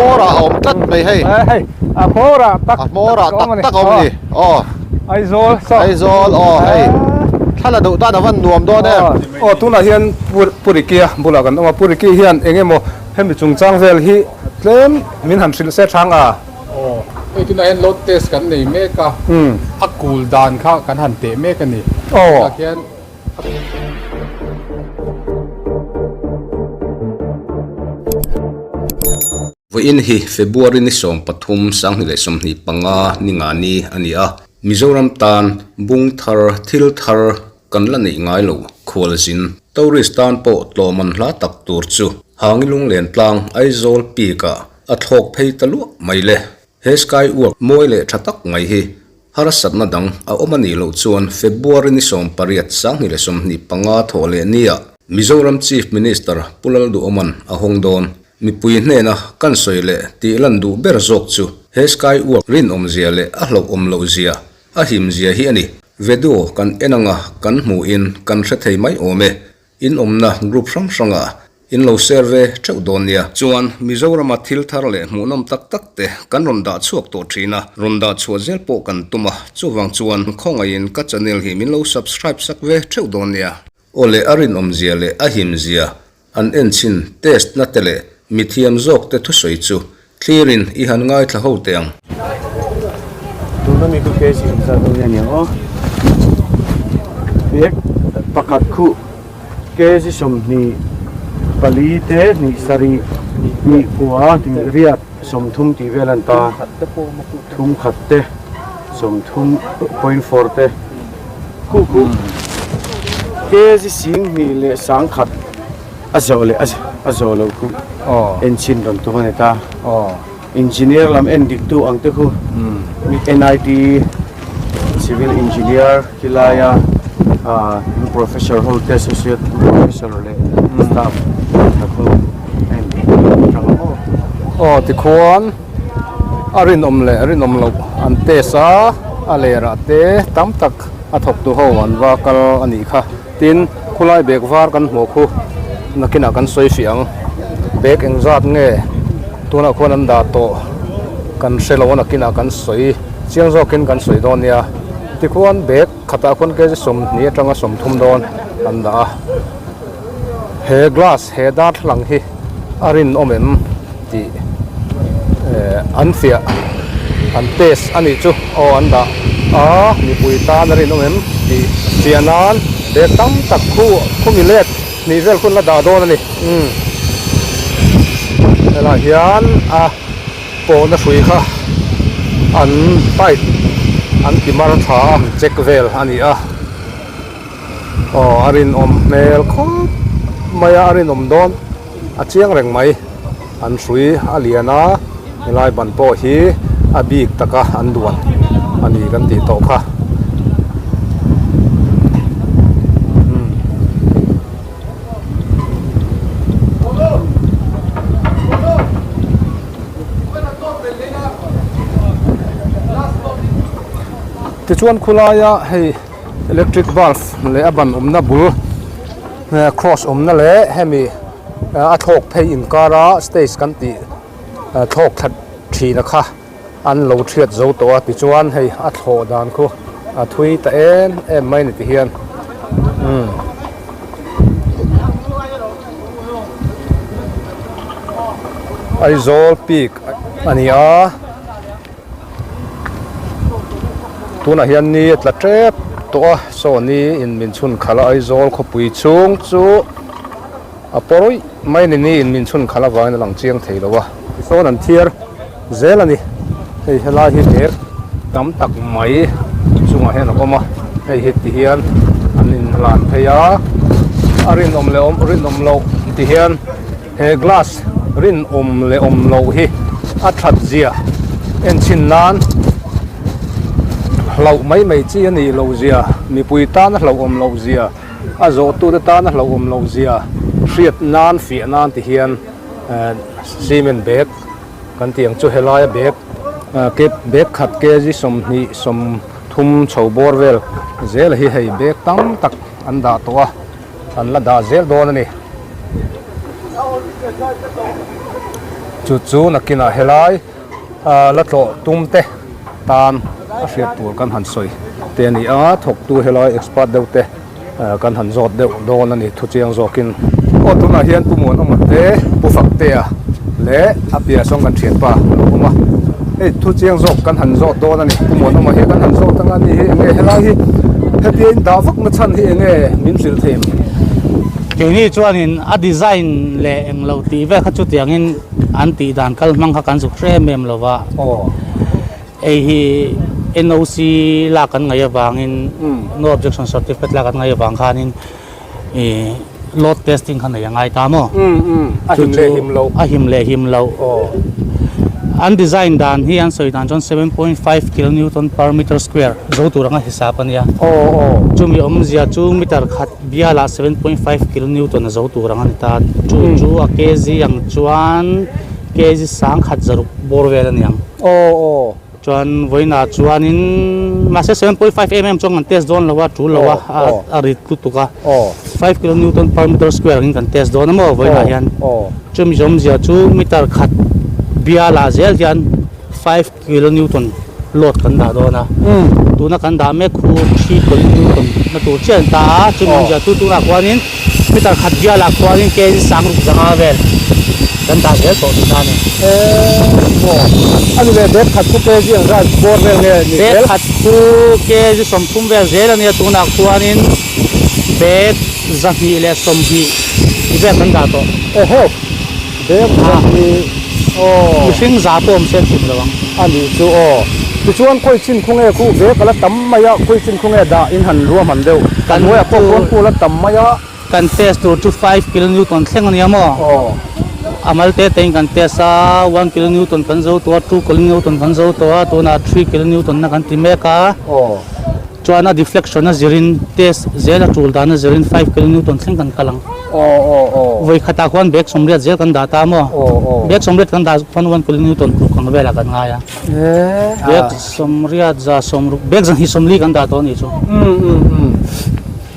hmawrah a awm tlat mai hei. Hei a hmawrah tak a hmawrah tak tak a awm a ni. Aw. Aizawl saw. Aizawl aw hei. Thla la duh tan a van nuam dawn em. Aw tunah hian Purikia bulah kan awm a, Puriki hian eng emaw hemi chungchang vel hi tlem min han hrilh se thang a. Aw hei tunah hian load test kan nei mek a, a kul dan kha kan han teh mek a ni. Aw. Tunah khian. Vawiin hi February ni 13 2025 ni nga ni a ni a, Mizoram tan bung thar thil thar kan la neih ngai lo khualzin tourist tan pawh tlawm an hla tak tur chu Hangi Lunglen tlang Aizawl peak ah a thlawk phei ta luah mai le. He sky walk mawi leh tha tak mai hi harsatna dang a awm a nih loh chuan February ni 18 2025 thawh leh nia Mizoram Chief Minister Pu Lalduhawman a hawng dawn. Mipui hnena kan sawi leh tih lan duh ber zawk chu he sky walk rinawmzia leh a hlauhawm loh zia, a himzia hi a ni. Video kan en anga kan hmuhin kan hre thei mai awm e. In awmna group hrang hrangah in lo share ve theuh dawn nia. Chuan Mizorama thil thar leh hmuhnawm tak tak te kan rawn dah chhuak tawh thin a, rawn dah chhuah zel pawh kan tum a, chuvang chuan khawngaihin ka channel hi min lo subscribe sak ve theuh dawn nia. Aw leh a rinawmzia leh a himzia an enchhin test na te leh mithiam zawk te thusawi chu thlirin i han ngaithla ho teh ang. Tuna mi chu kg zat dawn nge nia aw. Bag pakhat khuh kg 24 te hnih sarih hnih kua hnih riat 30 tih vel a ni ta thum khat te 30.4 te khuh khuh kg 21,000 a zawh leh a zawh loh khu enchhin rawn tum a ni ta. Engineer lam en dik tu ang te khu NIT civil engineer khi laia professor ho te associate professor leh staff te khu en dik tu an tang a maw. Aw tikhuan a rinawm leh rinawm loh an test a, a lerah te tam tak a thawk tu ho an va kal a nih kha. Tin, khulai bag var kan hmuh khu nakinah kan sawi fih ang. Bag engzat nge tunah khuan an dah tawh kan hre lo a nakinah kan sawi chiang zawkin kan sawi dawn nia. Tikhuan bag khatah khuan kg 20 atanga 30 dawn an dah a. He glass he darthlalang hi a rinawm em tih eh an fiah an test a nih chu aw an dah a mipui tan a rinawm em tih fiah nan bag tam tak khu khumi let hnih vel hun la dah dawn a ni umm helaiah hian a pawhna hrui kha an pipe an ti mar tha a check vel a ni a aw a rinawm hmel khawp mai a a rinawm dawn. A chiang reng mai. An hrui a lian a, helai ban pawh hi a bik taka an duan a ni kan tih tawh kha. Tichuan khulaia hei electric bulb leh a ban awmna bul. Cross awmna leh hemi a thlawk phei inkara stage kan tih thlawk thla thina kha an lo thiat zo tawh a tichuan hei a thlawh dan khu a thui ta em em mai a ni ti hian umm. Aizawl peak a ni a. Tunah hian ni a tla tep tawh a, saw ni in min chhun khalh a Aizawl khawpui chhung chu a pawrawih mai a ni, ni in min chhun khalh avangin a lang chiang thei lo a. Tisawn an thiar zel a ni, hei helai hi bag tam tak mai chungah hian a awm a, hei hi ti hian an inhlan phei a, a rinawm leh awm rinawm loh ti hian. He glass rinawm leh awm loh hi a that zia enchhin nan hlauh mai mai chi a nih loh zia, mipui tana hlauhawm loh zia, a zawhtute tana hlauhawm loh zia hriat nan fiah nan ti hian cement bag kan tih ang chu helaia bag bag khat kg 20 30 chho bawr vel zel hi hei bag tam tak an dah tawh a. An la dah zel dawn a ni. Chu chu nakinah helai la tlawh tum te tan a hriat tur kan han sawi te a ni a, thawktu helai expert deuh te kan han zawt deuh dawn a ni thu chiang zawkin. Aw tunah hian Pu Muanawma te, Pu Faktea leh a piah sawng kan thianpa a lo awm a, hei thu chiang zawk kan han zawt dawn a ni. Pu Muanawma hi kan han zawt anga ni hi enge helai hi hetia in dah vak na chhan hi enge min hrilh thei em? Keini chuanin a design leh englo tih vel kha chutiangin an tih dan kal hmang kha kan zuk hre em em lo va. Hei hi NOC lak kan ngaih avangin No Objection Certificate lak kan ngaih avang khanin ih load testing kha nei a ngai ta maw? A him leh him loh. A him leh him loh. An design dan hi an sawi dan chuan 7.5 kilonewton per meter square zo tur anga hisap a nia. Chumi awmzia chu meter khat bialah 7.5 kilonewton a zo tur ang a ni ta. Chu chu a kg ang chuan kg sangkhat zaruk bawr vel a ni ang. Aw aw. Chuan vawiinah chuanin mahse 7.5 mm chuan kan test dawn lo a, tul lo a, a rit lutuk a. 5 kilonewton per meter square angin kan test dawn a maw vawiinah hian. Chumi zawmzia chu meter khat bialah zel hian 5 kilonewton load kan dah dawn a. Tuna kan dah mek khu 3 kilonewton na tur chiah a ni ta a, chumi awmzia chu tunah khuanin Meter khat bialah khuanin kg sangruk zanga vel kan dah zel tawh tihna a ni. Aw, a ni leh bag khat khu kg ang zat bawr vel nge ni zel? Bag khat khu kg 30 vel zel a nia tunah khuanin bag 220 vel kan dah tawh. Awhaw, bag 200 aw. Mihring za pawh awm se an chim lo ang. A nih chu aw. Tichuan khawi chin khu nge khu bag a la tam mai a, khawi chin khu nge dah in han ruahman deuh. Kan hnuaiah pawh khuan khu la tam mai a. Kan test tur chu 5 kilonewton thleng a nia maw? Aw. A mal te tein kan test a, 1 kilonewton kan zo tawh a, 2 kilonewton kan zo tawh a, tunah 3 kilonewton na kan ti mek a. Aw. Chuan a deflection a zirin test zel a tul dan a zirin 5 kilonewton thleng kan kal ang. Aw aw aw. Vawi khatah khuan bag 80 zel kan dah ta maw? Aw aw. Bag 80 kan dah khuan 1 kilonewton tluk ang velah kan ngai a. Bag 80 za 60 bag 240 kan dah tawh a nih chu. Um um um.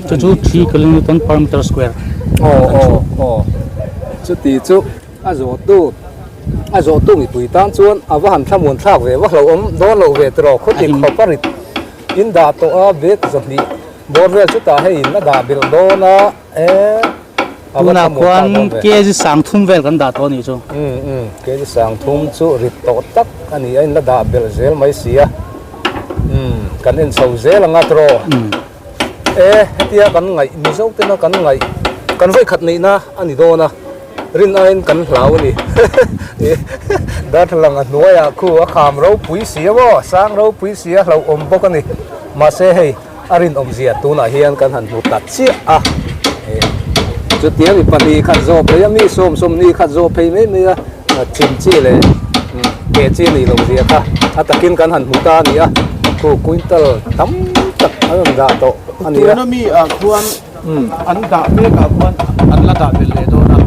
Chu chu 3 kilonewton per meter square. Aw aw aw. Chuti chu a zawhtu a zawhtu mipui tan chuan a va han thlamuan thlak ve va hlauhawm dawn loh ve tiraw khawti khawp a rit in dah tawh a bag 200 bawr vel chutah hei in a dah belh dawn a e a va Tunah thlamuan thlak khuan dawn ve. kg 30 vel kan dah tawh a nih chu. Um um kg 30 chu rit tawh tak a ni a in la dah belh zel mai si a um kan en chho zel ang a tiraw. E, hetia kan ngaih, Mizo tena kan ngaih, kan vawikhat neihna a ni dawn a, rin aiin kan hlau a ni. Darthlalang a hnuaiah khu a kham ropui si a maw, sang ropui si a hlauhawm bawk a ni. Mahse hei a rinawmzia tunah hian kan han hmu ta chiah a. Chutia mi pahnih khat zawh phei a, mi sawm sawmhnih khat zawh phei mai mai a, chim chi leh keh chi nih loh zia kha a takin kan han hmu ta a ni a, khu quintal tam tak an rawn dah tawh a ni a. Tuna mi ah khuan an dah mek ah khuan an la dah belh leh dawn a,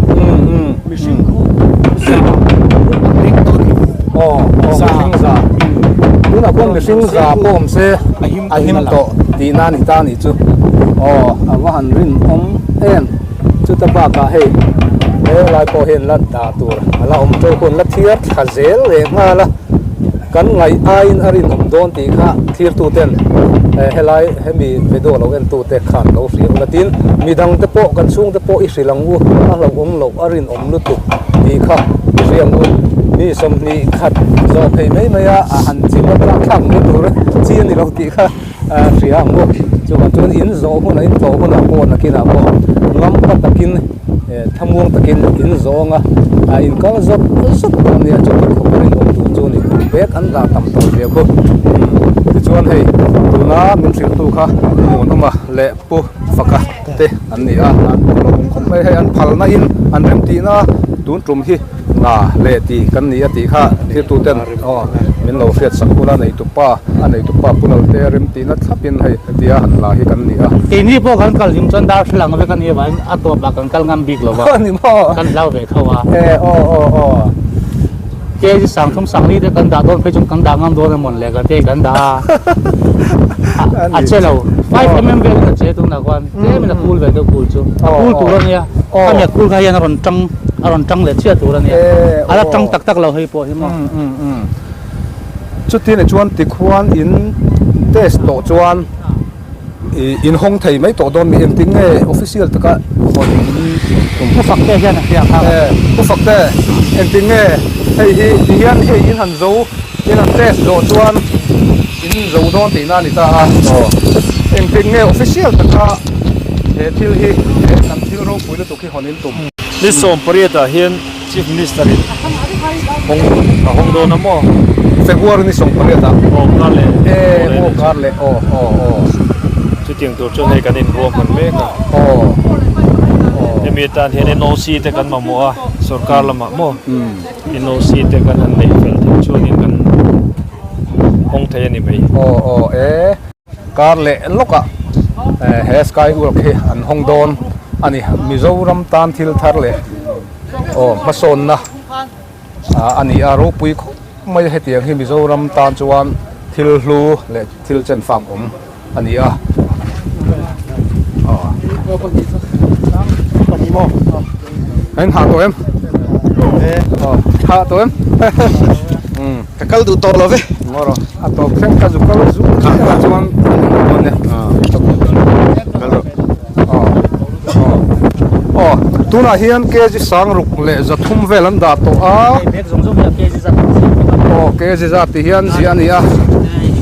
mihring khu za an ring tawh a ni. Aw, mihring za. Tunah khuan mihring za pawh awm se a him tawh tihna a ni ta a nih chu. Aw, a va han rinawm em. Chuta bakah hei he lai pawh hian la dah tur a la awm teuh hun la thiar thla zel leh nghal a, kan ngaih aiin a rinawm dawn tih kha thirtu ten helai hemi video lo en tute khan lo hria ula tin midang te pawh kan chhungte pawh i hrilh ang u a hlauhawm loh a rinawm lutuk tih kha i hria ang u mi 20 khat zawh phei mai mai a a han chim a tlak thlak mai tur chi a ni lo tih kha. Hria ang maw? Chuvang chuan in zawh hunah in tlawh hunah pawh nakinah pawh ngampa takin thlamuang takin in zawng a, in kal zawt zawt dawn nia chuti khawp a rinawm tur chu a ni. Bag an dah tam tawh zia khu. Tichuan hei tuna min hrilhtu kha Muanawma leh Pu Faka te an ni a, an lawm khawp mai hei an phalna in an remtihna tun tum hi. Nga leh ti kan ni a tih kha thiltu ten aw min lo hriat sak ula neitupa a neitupa Pu Lalte remtihna thlapin hei hetia han la hi kan ni a. Keini pawh kan kal hlim chuan darthlalang vek a nia vangin a tawpah kan kal ngam bik lo va, kan hlau ve tho a. E aw aw aw. Kg 30 sangli te kan dah dawn phei chuan kan dah ngam dawn emawn le ka te kan dah a, a che lo 5 mm velin a che tunah khuan tlemin a cool ve deuh cool chu a cool tur a nia khami a cool kha hian a rawn tang. a rawn tang leh chiah tur a nia. A la tang tak tak lo hei pawh hi maw. Chuti ni chuan tikhuan in test tawh chuan ih in hawng thei mai tawh dawn mi engtin nge official taka hawn in tum. Pu Fakte hian a hria kha. Pu Fakte engtin nge hei hi ti hian hei in han zo in han test zawh chuan in zo dawn tihna a ni ta a. Engtin nge official taka he thil hi he kan thil ropui lutuk hi hawn in tum. Ni 18 ah hian Chief Minister in hawng a hawng dawn a maw? February ni 18 ah. Aw kar leh. E aw kar leh aw aw aw. Chutiang tur chuan hei kan inruah hman mek a. Aw aw. Hemi atan hian NOC te kan mamawh a sorkar lamah maw? NOC te kan han neih fel theih chuanin kan hawng thei a ni mai. Aw aw e. Kar leh lawkah he sky walk hi an hawng dawn a ni. Mizoram tan thil thar leh aw hmasawnna a ni a, ropui khawp mai hetiang hi Mizoram tan chuan thil hlu leh thil chen fak awm a ni a. A in hah tawh em? Hah tawh em? Ka kal duh tawh lo ve. Ngaw rawh. A tawp thleng ka zu kal zu ah chuan dawn nia. Kal rawh. Aw. Aw. Tunah hian kg sangruk leh zathum vel an dah tawh a. Bag zawng zawng hi a kg zat Aw kg zat tih hian ziah a ni a.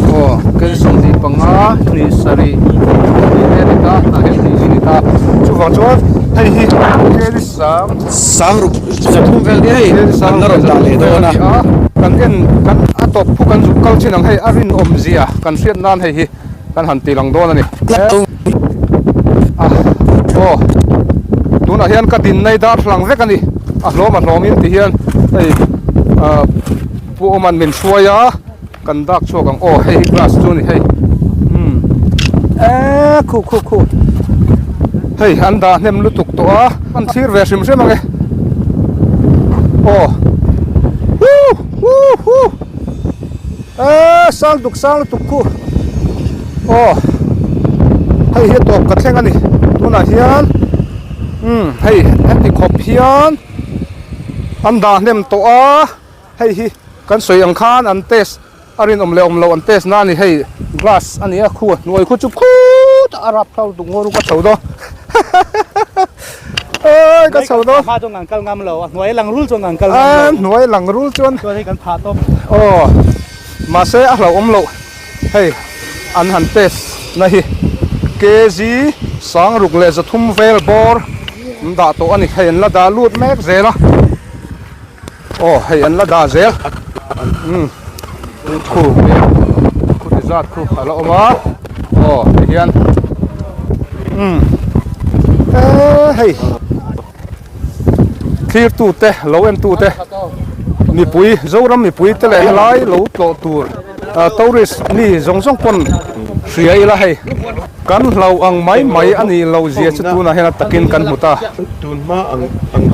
Aw kg 25 hnih sarih tih te a ni ta tah hian hnih zin a ni ta. Chuvang chuan hei hi kg sang Sangruk zathum vel nia hei an la rawn dah leh dawn a. Kan en kan a tawp phu kan zuk kal chin ang hei a rinawm zia kan hriat nan hei hi kan han ti lang dawn a ni. Aw tunah hian ka din nai darthlang vek a ni a hlawm a hlawm in ti hian hei pu awman min hruai a. Kan dak chhuak ang aw hei hi glass chu a ni hei umm eee khu khu khu hei an dah hnem lutuk tawh a an thlir ve hrim hrim ang e aw hu hu hu eee sang duk sang lutuk khu aw hei hi a tawp ka thleng a ni tunah hian umm hei heti khawp hian an dah hnem tawh a. Hei hi kan sawi ang khan an test a rinawm leh awm loh an test na a ni hei glass a ni a khu a hnuai khu chu khut a rap thau tuk ngawr ka chho dawn oi ka chho dawn hma chuan kan kal ngam lo a hnuai lang rul chuan kan kal ngam lo a hnuai lang rul chuan chuan hei kan phah tawp aw mahse a hlauhawm loh hei an han test na hi kg sangruk leh zathum vel bawr an dah tawh a ni hei an la dah lut mek zel a. Aw hei an la dah zel umm khu khu ti zat khu a la awm a aw ti hian umm eee hei thlir tu te lo en tu te mipui Zoram mipui te leh helai lo tlawh tur tourist mi zawng zawng pawn hria ila hei kan hlau ang mai mai a nih loh zia chu tunah hian a takin kan hmu ta.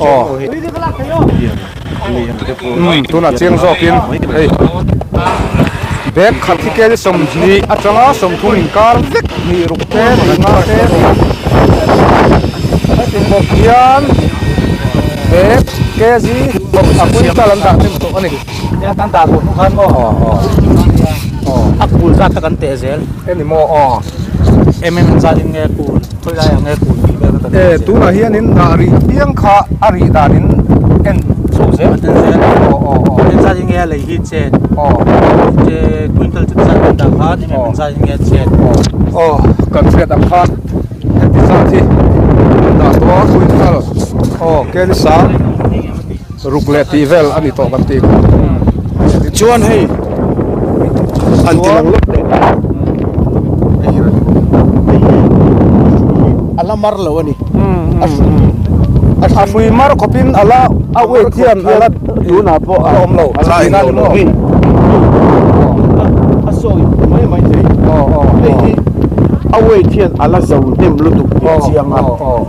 Aw umm tunah chiang zawkin hei bag khat hi kg 20 atanga 30 inkar vek hnih ruk te hnih nga te heti bawk hian bag kg a quintal an dah hnem tawh a ni. Kan dah tawh hnu khan maw a kul zat kha kan teh zel. Eni maw aw. Em em zat in nge kul khawi lai ah nge kul tih vel kha kan teh zel. Tunah hian in dah rih piang kha a rih dan in en chho zel. En zel. Aw aw aw. Em zat in nge a lei hi chet. Aw. Che quintal chu zat kan dah khan em em zat in nge chet. Aw kan hriat ang khan heti zat hi dah tawh a quintal aw keli sang. Ruk leh tih vel a ni tawh kan tih kha. Chuan hei an ti lang lawk teh ta. A la mar lo a ni. A hrui mar khawpin a la a weight hian a la tunah pawh a awm lo. A la eng lo lo. A sawi mai mai thei. Hei hi a weight hian a la zo hnem lutuk tih a chiang a.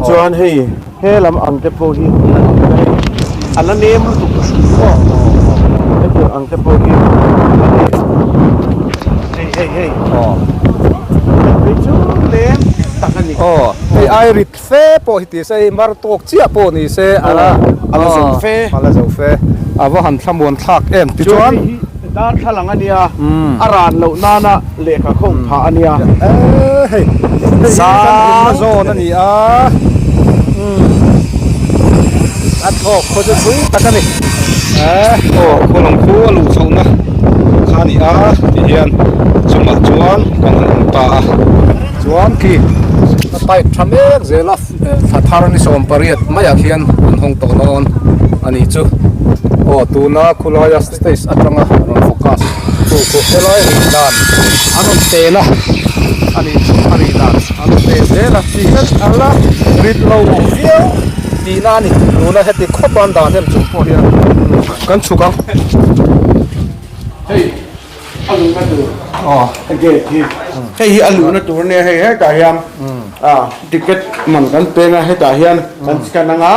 Chuan hei. He lam ang te pawh hi a la nem lutuk a hrim pawh hetiang ang te pawh hi a la nem hei hei hei hei chu lem tak a ni. Aw hei ai rit fe pawh hi ti se hei mar tawk chiah pawh ni se a la. A la zo fe. A la zo fe. A va han thlamuan thlak em tichuan. Chuan hei hi darthlalang a nia, a ran loh nana lehkha khawng phah a nia. Hei hei hi kan hlimna zawn a ni a, a thawk khaw chu thui tak a ni. Aw khaw khu a luh chhohna kha a ni a tihian chungah chuan kan han awm ta a. Chuan khi a pipe tha mek zel a thla thar ni 18 maiah khian an hawng tawh dawn a nih chu. Aw tuna khulaia stage atanga rawn focus tu khu helai rih dan an rawn tel a a nih chu a rih dan an rawn tel zel a ti hian a la rit lo viau tihna a ni tuna heti khawp a an dah hnem chung pawh hian kan chhuk ang. Hei a luhna tur gate hi hei hi a luhna tur ania hei hetah hian ticket man kan peng a hetah hian kan scan anga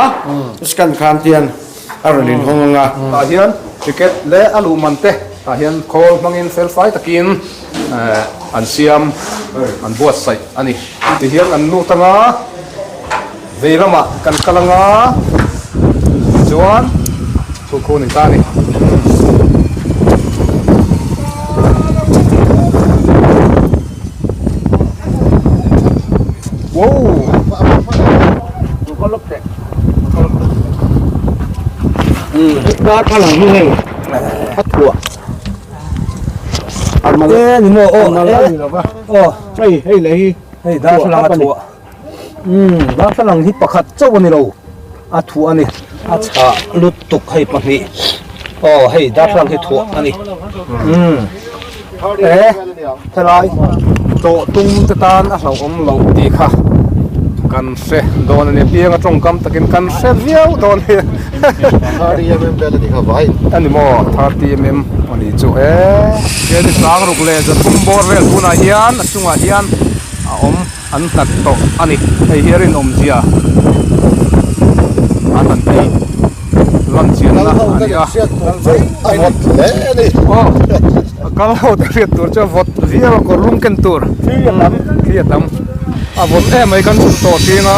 scan khan tian a rawn inhawng anga. Tah hian ticket leh a luh man te tah hian khawl hmangin fel fai takin an siam an buatsaih a ni. Tihian an lut anga vei lamah kan kal anga tichuan chu khu ni ta a ni. Darthlalang hi hei a thuah e ni maw aw aw hei hei leh hi hei darthlalang a thuah umm darthlalang hi pakhat chauh a ni lo a thuah a ni a chhah lutuk hei pahnih aw hei darthlalang hi thuah a ni umm e helai tlawh tum te tan a hlauhawm loh tih kha kan hre dawn a ni pianga tawngkam takin kan hre viau dawn a ni a ni maw 30 mm a nih chu e kedi sang ruk leh zathum bawr vel tunah hian a chungah hian a awm an nghat tawh a ni hei hi a rinawmzia an han tih lan chianna a ni a aw a kal ho te hriat tur chu a vawt viau a kawr lum ken tur thli a tam a vawt em mai kan chhuk tawh hring a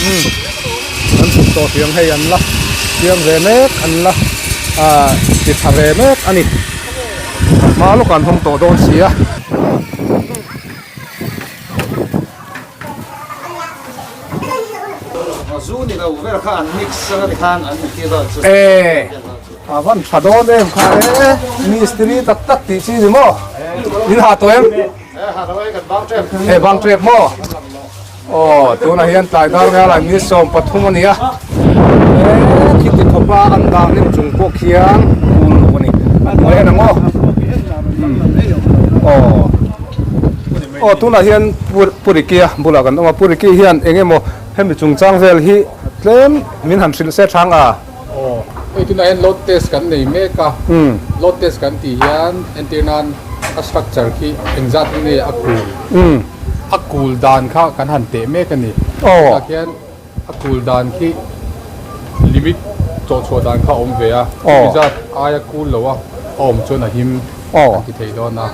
umm kan chhuk tawh hring hei an la siam ve mek an la ah ti tha ve mek a ni hma lawkah an hawng tawh dawn si a. E a van tha dawn em kha e mistiri tak tak tih chi ni maw in ha tawh em e bang trep maw aw tunah hian tlai dar ngai lai ni 13 a ni a e khiti khawpa an dah hnem chung pawh khian kul lo a ni a hnuai en ang aw aw. Aw tunah hian Purikia bulah kan awm a, Puriki hian eng emaw hemi chungchang vel hi tlem min han hrilh se thang a. Aw hei tunah hian load test kan nei mek a, load test kan tih hian entir nan a structure khi engzat nge a kul, a kul dan kha kan han teh mek a ni. Tunah khian A kul dan khi limit chawhchhuah dan kha a awm ve a, chumi zat aia kul lo a a awm chuan a him kan ti thei dawn a.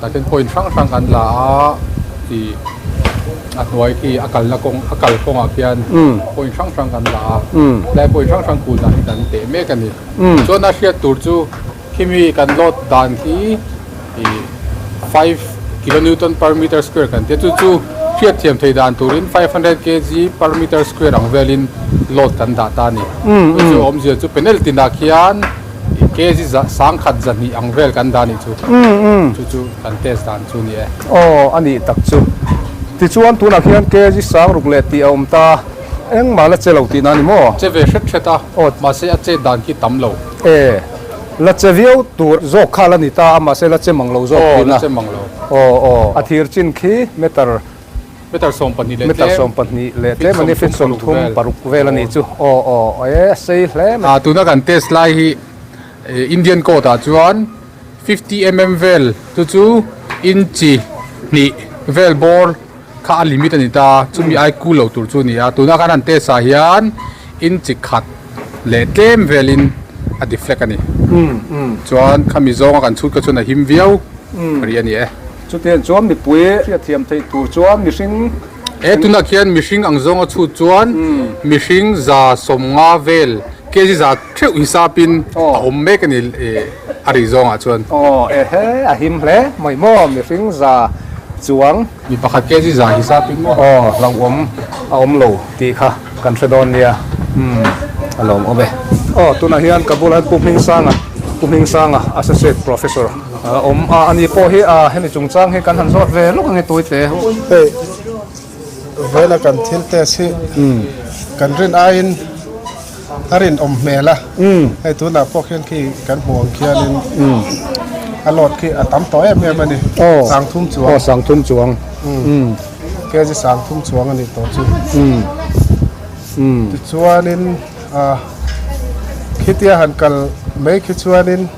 Tah khian point hrang hrang kan la a, ih a hnuai khi a kalna kawng a kal kawngah khian point hrang hrang kan la a, helai point hrang hrang kul dan hi kan teh mek a ni. Chuan a hriat tur chu khimi kan load dan khi ih 5 kilonewton per meter square kan tia chu chu hriatthiam thei dan turin 500 kg per meter square ang velin load kan dah ta a ni chu chu awmzia chu panel tinah khian kg sangkhat zahnih ang vel kan dah a nih chu chu chu kan test dan chu a ni e. Aw a nih tak chu tichuan tunah khian kg sang ruk leh tih a awm ta engmah la che lo tihna a ni maw? Che ve hret hret a mahse a chet dan khi tam lo. E. La che viau tur zawk kha la ni ta a, mahse la che mang lo zawk thin a. Aw, la che mang lo. Aw, aw. A thir chin khi meter. Meter 12 leh tlem. Meter 12 leh tlem a ni, feet 30 vel a nih chu. Aw, aw, e, a sei hle mai. A, tuna kan test lai hi Indian code ah chuan 50 mm vel chu chu inch hnih vel bawr kha a limit a ni ta, chumi ai kul lo tur chu a ni a, tuna kan han test ah hian inch khat leh tlem velin a deflect a ni. Chuan khami zawnga kan chhut kha chuan a him viau rih a ni e. Chutiang chuan mipui hriatthiam theih tur chuan mihring. E tunah khian mihring ang zawnga chhut chuan mihring 150 vel kg za theuh hisapin a awm mek a ni a rih zawngah chuan. Aw ehe a him hle mai maw mihring za chuang. Mi pakhat kg za hisapin maw. Aw hlauhawm a awm lo tih kha kan hre dawn nia umm a lawm awm e. Aw tunah hian ka bulah hian Pu Hmingsanga Pu Hmingsanga Associate Professor a awm a ani pawh hi a hemi chungchang hi kan han zawt ve lawk ang e tuite. Hei vawiina kan thil test hi kan rin aiin a rinawm hmel a, hei tunah pawh khian khi kan hmuh ang khianin a load khi a tam tawh em em a ni, sangthum chuang. Aw sangthum chuang. Kg sangthum chuang a nih tawh chu. Tichuanin khitia han kal mai khi chuanin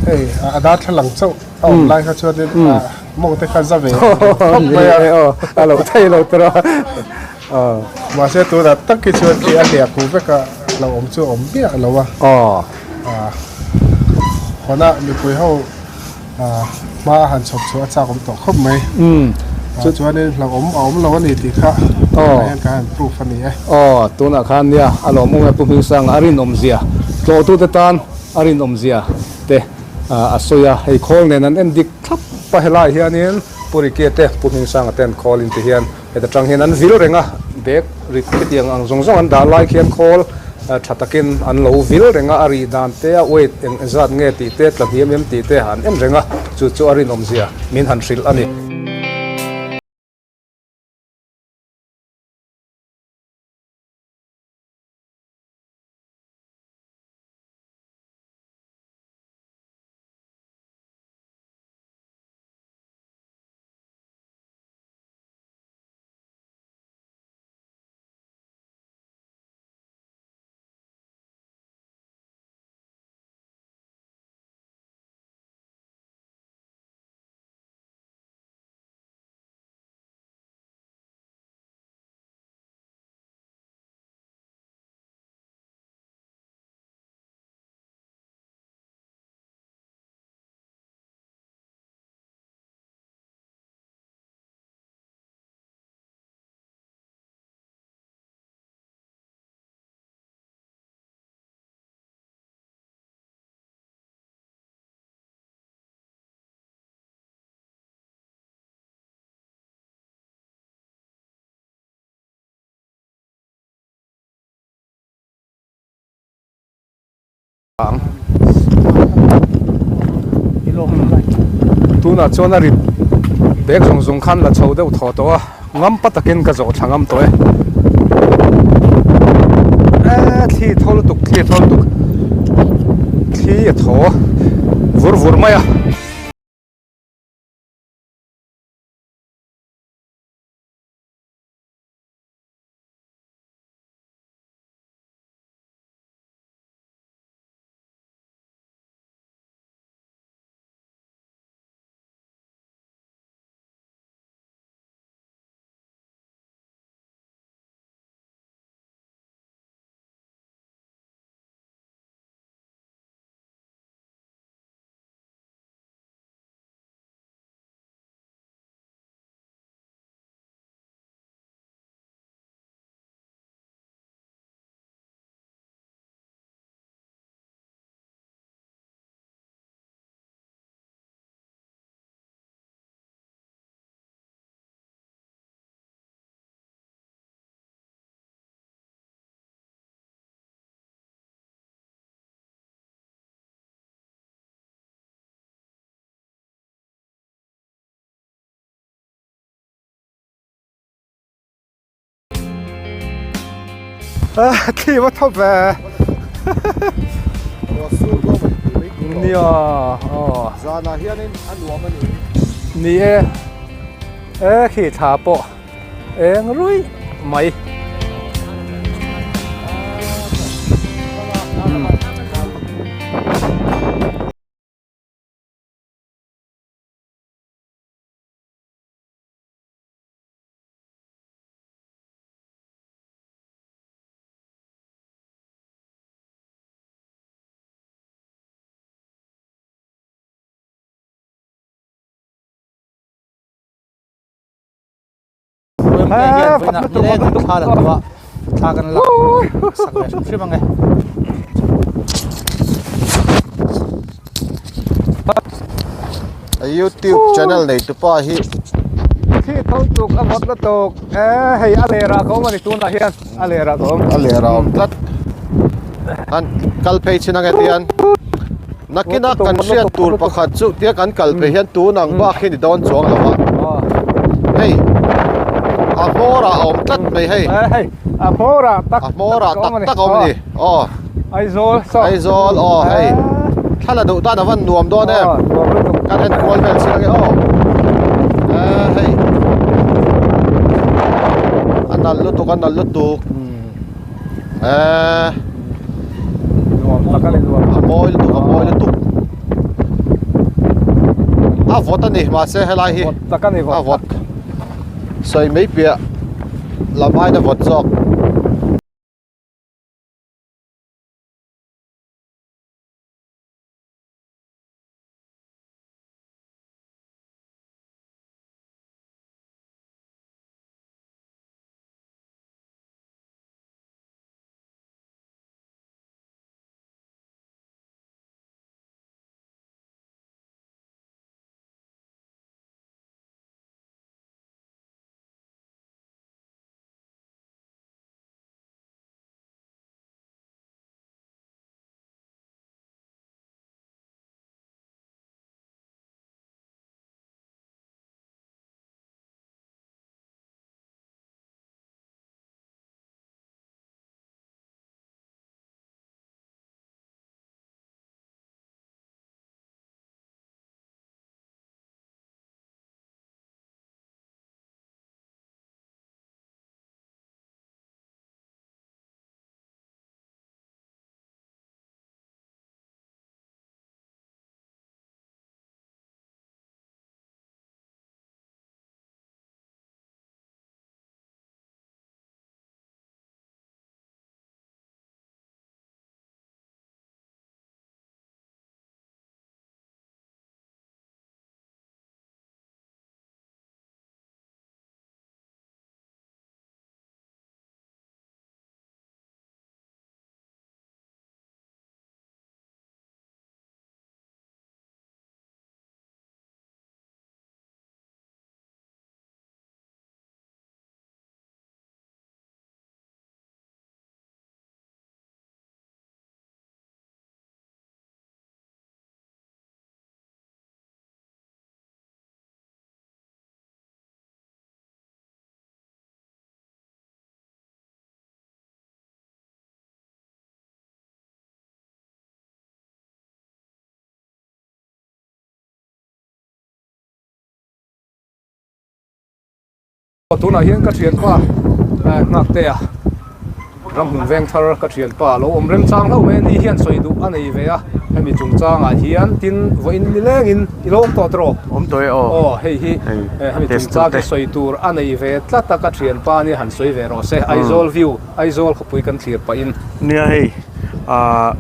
hei a darthlalang chauh a awm lai kha chuanin mawng te kha za ve khawp mai a. A lo thei lo tawh a. Mahse tunah tak khi chuan khi a hliah khuh vek a lo awm chu a awm miah lo a. Hawnah mipui ho hma a han chhawp chhuah a chak awm tawh khawp mai. Chuanin hlauhawm a awm lo a ni tih kha tunah hian ka han proof a ni e. Aw, tunah khan nia a lawmawm e Pu Hmingsanga a rinawmzia, tlawhtute tan a rinawmzia te a sawi a. Hei khawl nen an en dik thlap a, helaiah hianin Pu Ricky te Pu Hmingsanga te an khawl in ti hian Heta tang hian an vil reng a, bag rit khitiang ang zawng zawng an dah lai khian khawl tha takin an lo vil reng a, a rih dan te, a weight eng zat nge tih te, tla hniam em tih te an en reng a, chu chu a rinawmzia min han hrilh a ni. Tunah chuan a rit bag zawng zawng khan la chho deuh thaw tawh a, ngam pa takin ka zawh thla ngam tawh e. Eee thli thaw lutuk thli thaw lutuk thli a thaw vur vur mai a. Thli va thawp ve nia aw zanah hianin a nuam a ni ni e e khi thla pawh eng ruih mai. MK hian vawiinah nileng thla la tawh a, thla kan lak sak ve hrim hrim ang e. Youtube channel nei tupa hi Khi tho tuk a vawt lutuk e hei a ler ah ka awm a ni tunah hian a ler ah ka awm. A ler ah a awm tlat. An kal phei chin ang e tian nakina kan hriat tur pakhat chu tia kan kal phei hian tun ang bak hi ni dawn chuang lo a hei a hmawr ah a awm tlat mai hei hei a hmawr ah tak a hmawr ah tak tak a awm a ni aw Aizawl saw Aizawl aw hei thla la duh tan a van nuam dawn em kan en kual vel chin ang e aw hei a nalh lutuk a nalh lutuk. Eee Nuam tak a ni nuam. A mawi lutuk a mawi lutuk. A vawt a ni mahse helai hi Vawt tak a ni a vawt. Sawi mai piah lam aiin a vawt zawk. Tunah hian ka thianpa Nghaktea ramhmun veng thar ka thianpa lo awm remchang hlauh mai a ni hian sawi duh a nei ve a hemi chungchangah hian tin vawiin ni lengin i lo awm tawh tawh awm tawh e aw aw hei hi hemi chungchang hi sawi tur a nei ve tlat a ka thianpa nia han sawi ve rawh se Aizawl view Aizawl khawpui kan thlir pahin. Nia hei ah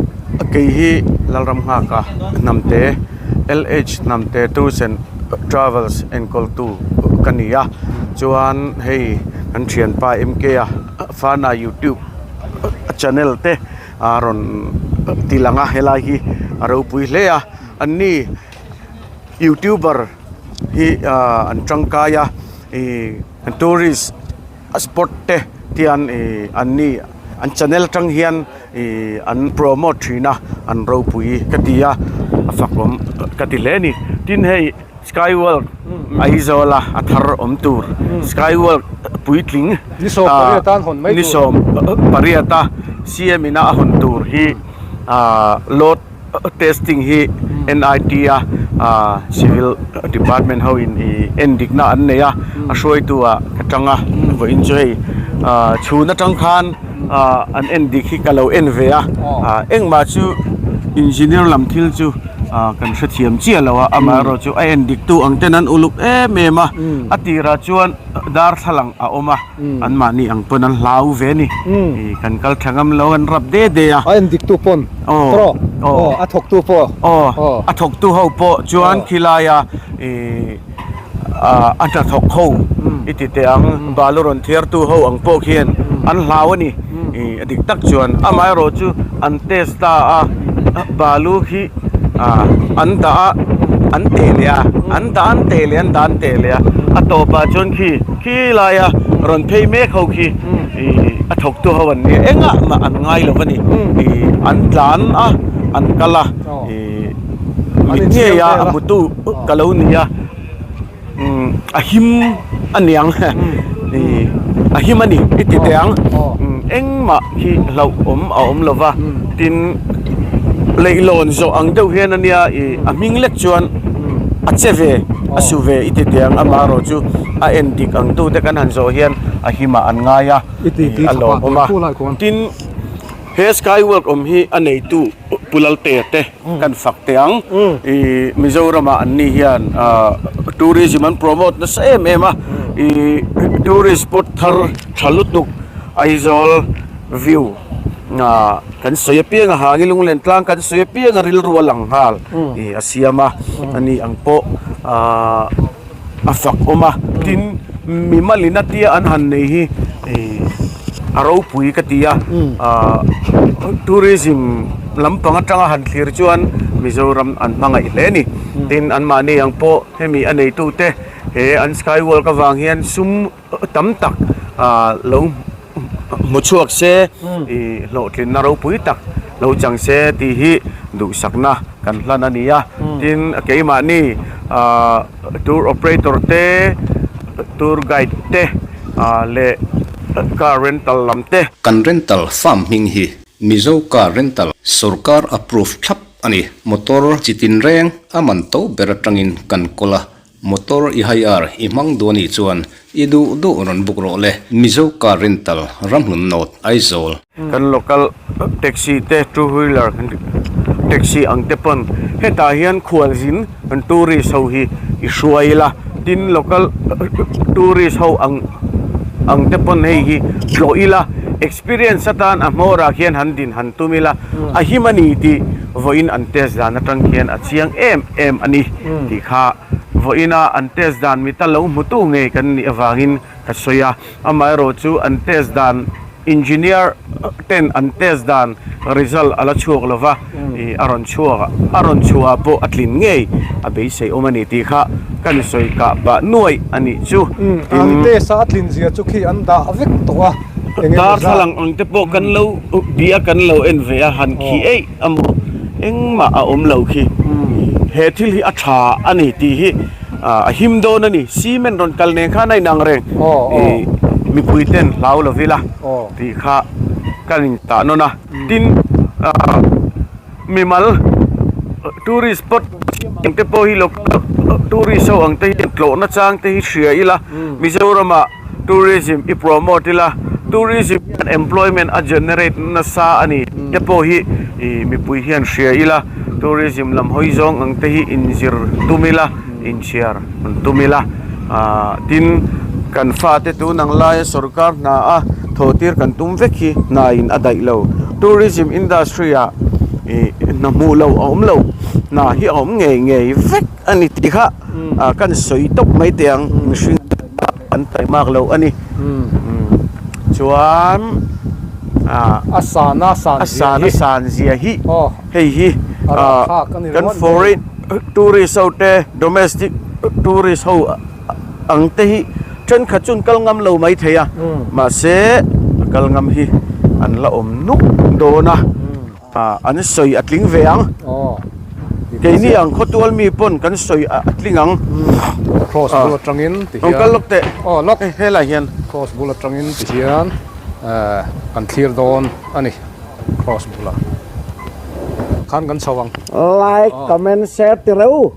kei hi Lalramnghaka Hnamte LH Hnamte Tours and Travels enkawltu ka ni a chuan hei kan thianpa MK a Fana YouTube channel te a rawn ti lang a helai hi a ropui hle a anni youtuber hi ah an tangkai a ih tourist a spot te hian ih anni an channel atang hian ih an promote thin a an ropui ka ti a a fak awm ka ti hle a ni tin hei sky world Aizawl a a thar awm tur sky world puitling ni sawm pariat a CM in a a hawn tur hi ah load Testing hi NIT a Civil Department ho in ih en dikna an nei a, a hruaitu ah ka tang a, vawiin chu hei chhun atang khan an en dik hi ka lo en ve a, engmah chu Engineer lam thil chu kan hrethiam chiah lo a, amaherawh chu a en dik tu ang ten an uluk em em a, a tirah chuan darthlalang a awm a. An mahni ang pawn an hlau ve a ni. Kan kal tha ngam lo an rap de de a. A en dik tu pawn. Aw. Aw. A thawk tu pawh. Aw. A thawk tu ho pawh chuan khilaia a hnathawk ho. I ti teh ang, balu rawn thiartu ho ang pawh khian an hlau a ni. A dik tak chuan amaherawh chu an test ta a, balu khi an dah a, an teh leh a, an dah an teh leh a, an dah an teh leh a, a tawpah chuan khi khi laia rawn phei mek ho khi a thawktu ho an nia, engah mah an ngai lo a ni. An tlan a, an kal a, mit ngei a a hmutu ka lo ni a. A him a niang a him a ni i ti teh ang engmah khi hlauhawm a awm lo va tin leihlawn zawh ang deuh hian a nia ih a hming lek chuan a che ve a su ve i ti teh ang amaherawh chu a en dik ang tu te kan han zawh hian a himah an ngai a a lawmawm a tin he sky walk awm hi a neitu Pu Laltea te kan fak teh ang. Ih Mizoramah an ni hian ah tourism an promote nasa em em a, ih tourist spot thar tha lutuk Aizawl view ah kan sawi apiang a hangi lunglen tlang kan sawi apiang a rilru a lang nghal ih a siam a, ani ang pawh ah. a fak awm a tin mimalin a tia an han nei hi ih a ropui ka ti a ahh tourism lampang atanga han thlir chuan Mizoram an hmangaih hle a ni tin anmahni ang pawh hemi a neitute he an sky walk avang hian sum tam tak ah lo hmu chhuak se ih hlawhtlinna ropui tak lo chang se tih hi duhsakna kan hlan a ni a tin keimahni ah tour operator te tour guide te ah leh car rental lam te. Kan rental farm hming hi Mizo car rental sorkar approve thlap a ni. Motor chi tinreng a man to ber atangin kan kawl a, Motor i hire i hmang duh anih chuan i duh duh rawn book rawh le. Mizo Car Rental, Ramhlun North, Aizawl. Kan local taxi te two wheeler taxi ang te pawn hetah hian khualzin kan tourist ho hi i hruai ila tin local tourist ho ang ang te pawn hei hi tlawh ila experience atan a hmawrah khian han din han tum ila a him a ni tih vawiin an test dan atang khian a chiang em em a ni tih kha vawiina an test dan mita lo hmutu ngei kan nih avangin ka sawi a amaherawh chu an test dan engineer ten an test dan result a la chhuak lo va ih a rawn chhuak a rawn chhuah ah pawh a tlin ngei a beisei awm a ni tih kha kan sawi kah pah nuaih a nih chu tin an test a a tlin zia chu khi an dah vek tawh a eng emaw zat darthlalang ang te pawh kan lo bih a kan lo en ve a han khi eih a maw engmah a awm lo khi he thil hi a tha a ni tih hi a him dawn a ni cement rawn kal nen khan a inang reng ih mipui ten hlau lo ila tih kha kan intah nawn a. Tin, mimal tourist spot ang te pawh hi local tourist ho ang te hian tlawhna chang te hi hria ila Mizoramah tourism i promote ila tourism hian employment a generate nasa a ni te pawh hi ih mipui hian hria ila tourism lam hawi zawng ang te hi inzir tum ila inchhiar tum ila ah tin kan fate tun ang laia sorkar hna a thawh tir kan tum vek hi hna in a daih lo tourism industry ah ih hna hmuh loh a awm lo hna hi a awm ngei ngei vek a ni tih kha ah kan sawi tawp mai teh ang mihring an taimak lo a ni chuan ah a san a san a san a san zia hi hei hi ah kan foreign Tourist ho te, domestic tourist ho ang te hi thenkhat chu an kal ngam lo mai thei a, mahse a kal ngam hi an la awm nuk dawn a, an sawi a tling ve ang. Keini ang khawtual mi pawn kan sawi a tling ang. Cross bul atangin ti hian. Kal lawk teh. Helai hian. Cross bul atangin ti hian kan thlir dawn a ni. Cross bulah khan kan chho ang. Like, comment, share ti reuh.